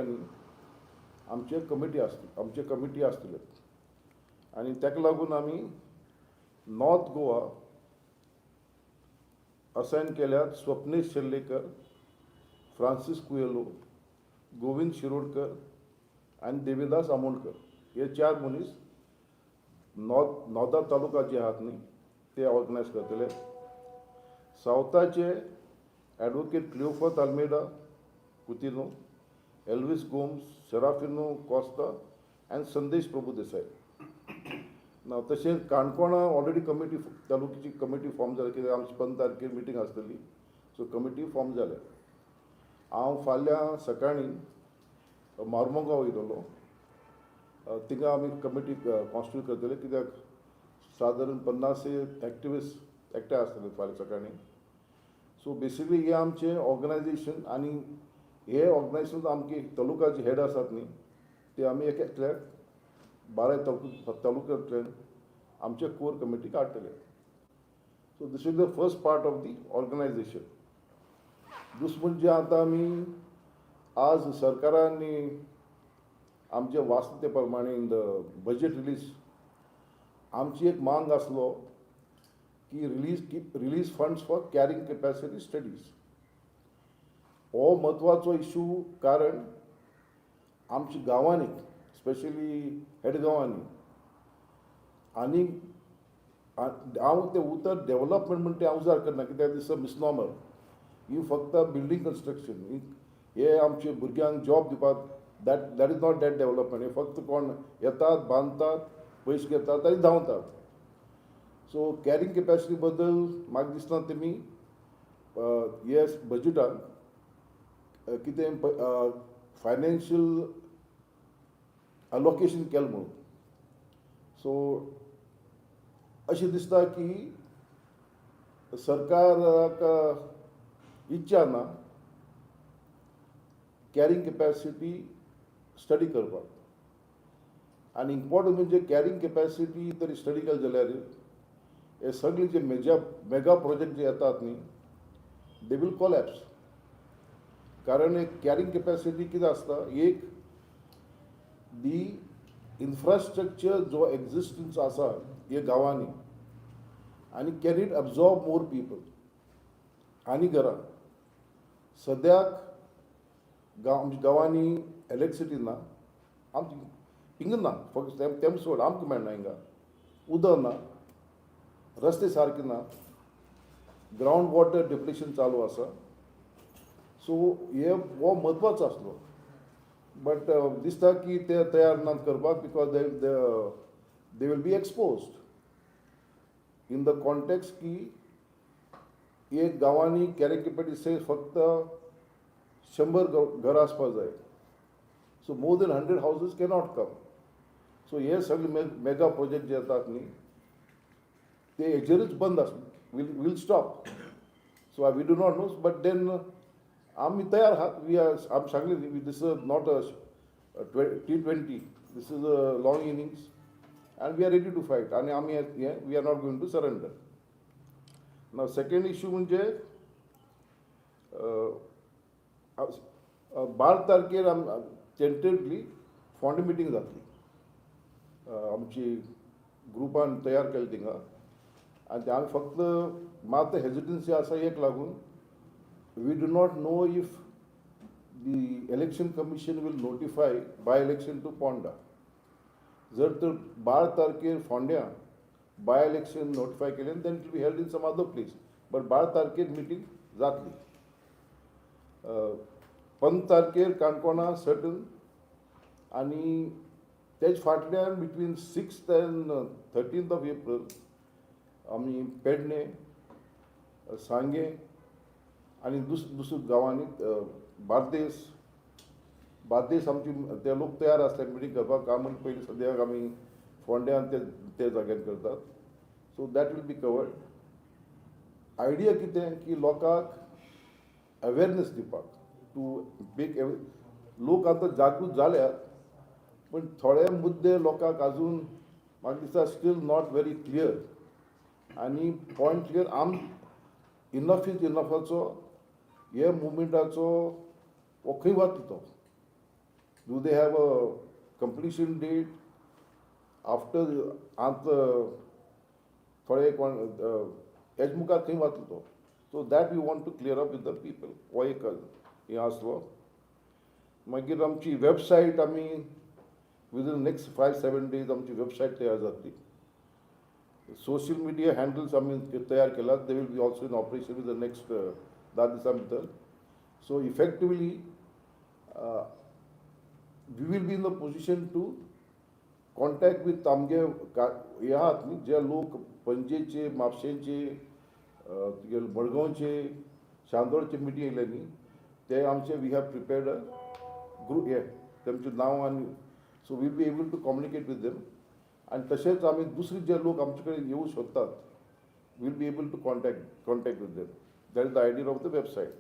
तालुक्यांनी आमचे कमिटी आसतली, आमचे कमिटी आसतले. आनी ताका लागून आमी नॉर्थ गोवा असायन केल्यात स्वप्नेश शेल्लेकर, फ्रांसीस कुएलो, गोविंद शिरोडकर आनी देवीदास आमोणकर. हे चार मनीस नॉर्था तालुका जे आहात न्ही, ते ऑर्गनायज करतले. सावथाचे advocate Cleofat Almeida Coutinho, Elvis Gomes, Serafino Costa आनी संदेश प्रभू देसाय. ना तशेंच काणकोणा ऑलरेडी कमिटी, तालुक्याची कमिटी फॉर्म जाल्या, कित्याक आमची 15 तारखेर मिटींग आसतली. सो कमिटी फॉर्म जाल्या. हांव फाल्यां सकाळीं मारमोगांव वयतलो. थिंगा आमी कमिटी कॉन्स्टिट्यूट करतले, कित्याक सादारण 50 एक्टिविस्ट एकठांय आसतले फाल्यां सकाळीं. सो बेसिकली हे आमचें ऑर्गनायजेशन आनी हे ऑर्गनायजेशन आमचे तालुकाचे हेड आसात न्ही, ते आमी एक एकल्याक बाराय तालुक्यांतल्यान आमचे कोर कमिटीक हाडटले. So this is the first part of the organization. दुसरें म्हणजे आतां आमी आज सरकारांनी आमचे वाचता ते प्रमाणे इन the budget release आमची एक मांग आसलो की release funds for carrying capacity studies. हो म्हत्वाचो इशू, कारण आमच्या गांवांनी, स्पेशली हेड गांवांनी, आनी हांव तें उतर डेवलपमेंट म्हण तें हांव उजार करना, कित्याक it's a मिसनॉमर. ही फक्त बिल्डींग कन्स्ट्रक्शन हे आमचे भुरग्यांक जॉब दिवपाक, that is not that development. हे फक्त कोण येतात, बांदतात, पयशे घेतात आनी धांवतात. सो कॅरिंग कॅपॅसिटी बद्दल म्हाका दिसना तेमी हे बजेटान कितें फायनान्शियल अलोकेशन केलें म्हणून. सो अशें दिसता की सरकाराक इच्छा ना कॅरिंग कॅपॅसिटी स्टडी करपाक. आनी इम्पॉर्टंट म्हणजे कॅरिंग कॅपॅसिटी तरी स्टडी केली जाल्यार हे सगळे जे मेगा प्रोजेक्ट जे येतात न्ही, they will collapse. कारण एक कॅरिंग कॅपॅसिटी कितें आसता, एक दी इन्फ्रास्ट्रक्चर जो एक्झिस्टन्स आसा हे गांवांनी आनी can it absorb more people. आनी घरां सद्याक गांव आमच्या गांवांनी इलेक्ट्रिसिटी ना, आमची हिंगा ना, फक्त तेम सोड, आमकां मेळना. हिंगा उदक ना, रस्ते सारके ना, ग्रावंड वॉटर डिप्लेशन चालू आसा. सो हे हो म्हत्वाचो आसलो, बट दिसता की ते तयार नात करपाक, because they will be exposed in the context की एक गांवांनी कॅरिंग कॅपॅसिटी फक्त 100 घरां आसपाक जाय. So more than 100 houses cannot come. So हे सगळे मेगा प्रोजेक्ट जे येतात न्ही, ते हेजेरूच बंद आस will stop. So we do not know, but then आमी तयार आहात. We are, आमी सांगले, this is not a T20, this is a long innings and we are ready to fight. आनी आमी हे we are not going to surrender. Now second issue म्हणजे 12 तारखेर आम टेंटेटिवली फोंडे मिटींग जातली. आमची ग्रुपान तयार केले थिंगा आनी ते आमी फक्त मात हेजिटन्सी आसा एक लागून, we do not know if the Election Commission will notify by election to Ponda. जर तर 12 तारखेर फोंड्या बाय इलेक्शन नोटिफाय केलें, then it be held in some other place, but 12 तारखेर मिटींग जातली. 15 तारखेर काणकोणा सर्टन आनी तेज फाटल्यान between 6th and 13th of April आमी पेडणे, सांगें आनी दुसऱ्या गांवांनी, बार्देस. बार्देस आमची ते लोक तयार आसले मिटींग करपाक. काय म्हण पयलीं सद्याक आमी फोंड्यान ते ते जाग्यार करतात. So that will be covered. Idea कितें की लोकांक अवेरनेस दिवपाक टू मेक लोक आतां जागृत जाल्यात, पण थोडे मुद्दे लोकांक अजून म्हाका दिसता स्टील not very clear. आनी पॉयंट क्लियर आम इनफ is इनफाचो हे मुवमेंटाचो हो खंय वता तो. Do they have a completion date after? आतां थोडे कोण हेज मुखार खंय वतलो तो? So that we want to clear up with the people. हो एक हें आसलो. मागीर आमची वेबसायट, आमी within next 5-7 days आमची वेबसायट तयार जातली. सोशल मिडिया हँडल्स आमी तयार केलात. They will be also in operation with the next 10 दिसां भितर. So effectively we will be in the position to contact with आमगे हे आहात न्ही, जे लोक पणजेचे, म्हापशेंचे, तुगे मडगांवचे, चांदोरचे मिटींग येयले न्ही, ते आमचे we have prepared a group हे तेमचें नांव आनी so we'll be able to communicate with them. आनी तशेंच आमी दुसरे जे लोक आमचे कडेन येवं सोदतात, we'll be able to contact with them. That is the idea of the website.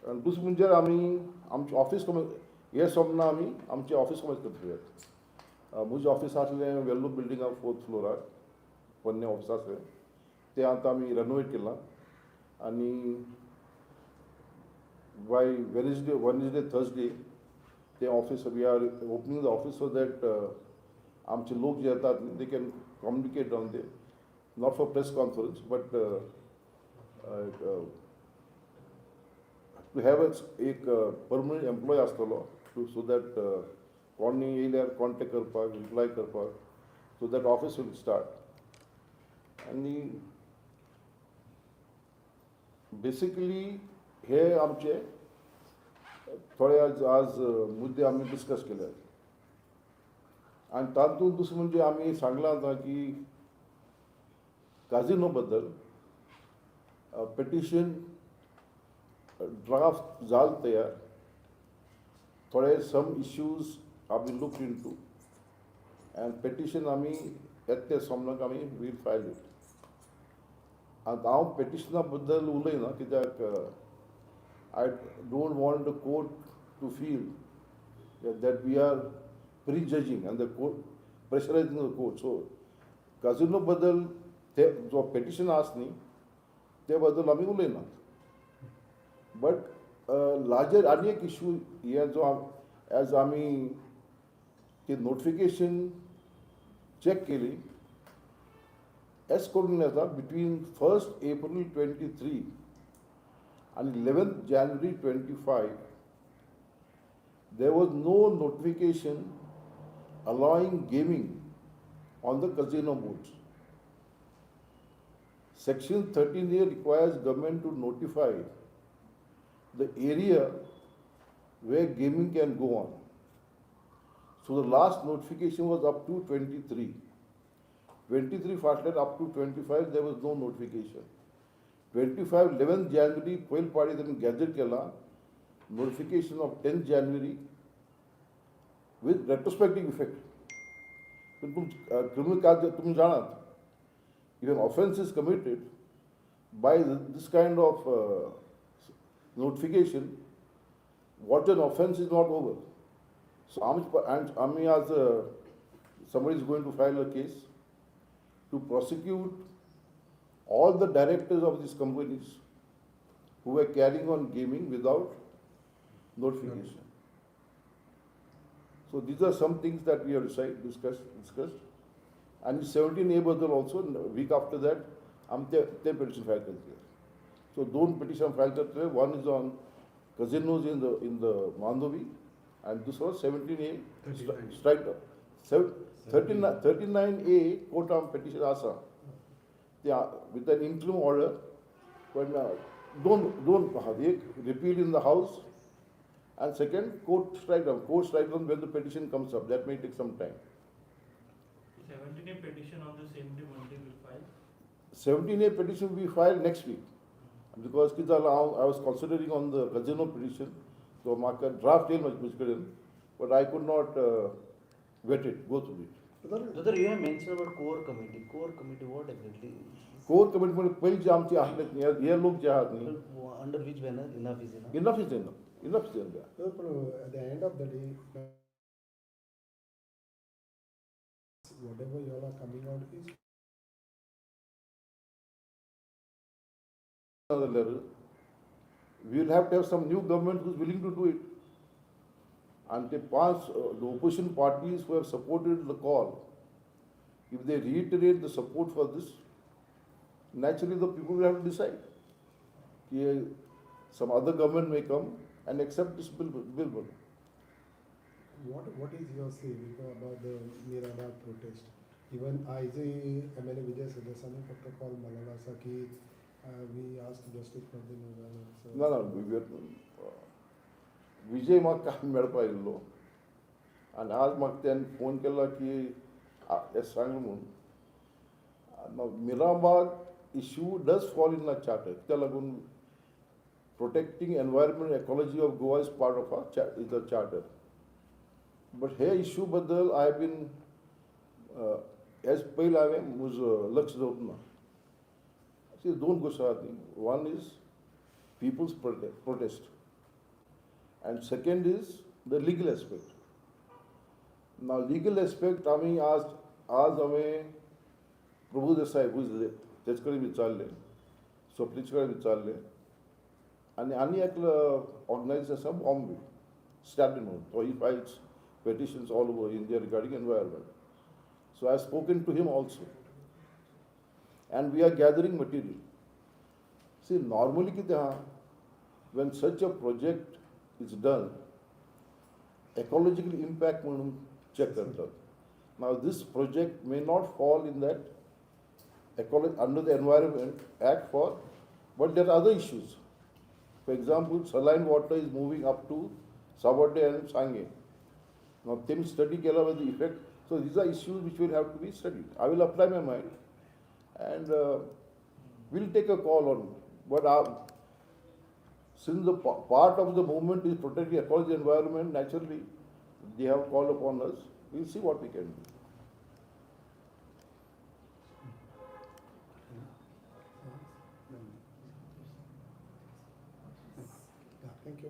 आनी दुसरें म्हणजे आमी आमचें ऑफिस हे सोमना आमी आमचें ऑफिस कॉमेन्स करतले. म्हजें ऑफिस आसलें वेल्लू बिल्डिंगा फोर्थ फ्लोरार, पोन्नें ऑफिस आसलें, तें आतां आमी रेनोवेट केलां आनी by Wednesday, Thursday तें office, we are opening the office so that आमचे लोक जे येतात, they can communicate down there, not for press conference but to have एक परमनंट एम्प्लॉय आसतलो टू सो that कोणी येयल्यार कॉन्टेक्ट करपाक, रिप्लाय करपाक. So that office will start. आनी बेसिकली हे आमचे थोडे आज मुद्दे आमी डिस्कस केले. आनी तातूंत दुसरें म्हणजे आमी सांगलां आतां की काजिनो बद्दल पिटिशन ड्राफ्ट जाल तयार. थोडे सम इश्यूज आमी look into and petition आमी येता ते सोमनाक आमी वील फायल it. आतां हांव पिटिशना बद्दल उलयना कित्याक I don't want the court to feel that we are prejudging and the court, pressurizing the court. So casino बद्दल ते जो पिटिशन आसा न्ही, ते बद्दल आमी उलयनात. बट लार्जर आनी एक इशू हे जो एज आमी ती नोटिफिकेशन चॅक केली, एस करून येता between 1 April 23 आनी 11 January 25 there was no notification allowing gaming on the casino boards. Section 13A requires government to notify the area where gaming can go on. So the last notification was up to 23. 23 फाटल्यान up to 25 there was no notification. 25 11 January पयले पावटी तांणी gazette केला, notification of 10 January with retrospective effect. पण तुम criminal कायदे तुमी जाणात, if an offence is committed by this kind of notification, what an offence is not over. So आमी आज somebody is going to file a case to prosecute all the directors of these companies who were carrying on gaming without notification. So these are some things that we have discussed. And 17A बद्दल also week after that आमी ते ते petition file करतले. So दोन petition file करतले. One is on casinos in the Mandovi आनी दुसरो 17A strike 39A कोर्टान petition आसा ते विथ एन इंटरीम ऑर्डर. पण दोन दोन आहात, एक repeal in the house and second court strike down. Court strike down when the petition comes up, that may take some time. 17A petition on the same day, Monday, will file. 17A petition we file next week because कितें जालां, हांव I was considering on the casino petition, so म्हाका draft येयल म्हजे कडेन, but I could not vet it, go through it. Brother, you have mentioned about core committee. Core committee, what exactly? Core committee म्हणजे पयलीं जे आमचे आसले न्ही, हे लोक जे आहात न्ही. Under which banner? Enough is enough. Enough is enough, enough is enough. No, but at the end of the day, whatever you all are coming out is जाल्यार We will have to have some new government who is willing to do it. आनी ते पांच the opposition parties who have supported the call, if they reiterate the support for this, naturally the people will have to decide की some other government may come and accept this bill म्हणून. What is your say about the Mirabag protest? Even आयजय MLA Vijay सरदेसानी फक्त call मारलेलो आसा की we ask justice for the. ना ना, विजय म्हाका काल मेळपा आयिल्लो आनी आज म्हाका तेणें फोन केला की हें सांग म्हणून. Mirabag issue does fall in a charter. कित्याक लागून protecting environment, ecology of Goa is part of a is a charter. But hey issue बद्दल I been as पयलीं हांवें म्हजो लक्ष दवरूंक ना. अशी दोन गोश्टी आहा ती. One is people's protest and second is the legal aspect. Now legal aspect आमी आज हांवें प्रभू देसाय तेच कडेन विचारलें, स्वप्नीचे कडेन विचारलें आनी आनी एकलो ऑर्गनायझेशन आसा बॉम्बे स्टॅलिन म्हणून, तो he files petitions all over India regarding environment. So I have spoken to him also. And we are gathering material. See, normally कितें आहा, when such a project is done, ecological impact म्हणून check करतात. Now this project may not fall in that under the Environment Act for, but there are other issues. For example, saline water is moving up to Savorde and Sange. Now, them study केला with the effect. So these are issues which will have to be studied. I will apply my mind and we'll take a call on. But since the part of the movement is protecting ecology environment, naturally they have called upon us. We'll see what we can do. Thank you.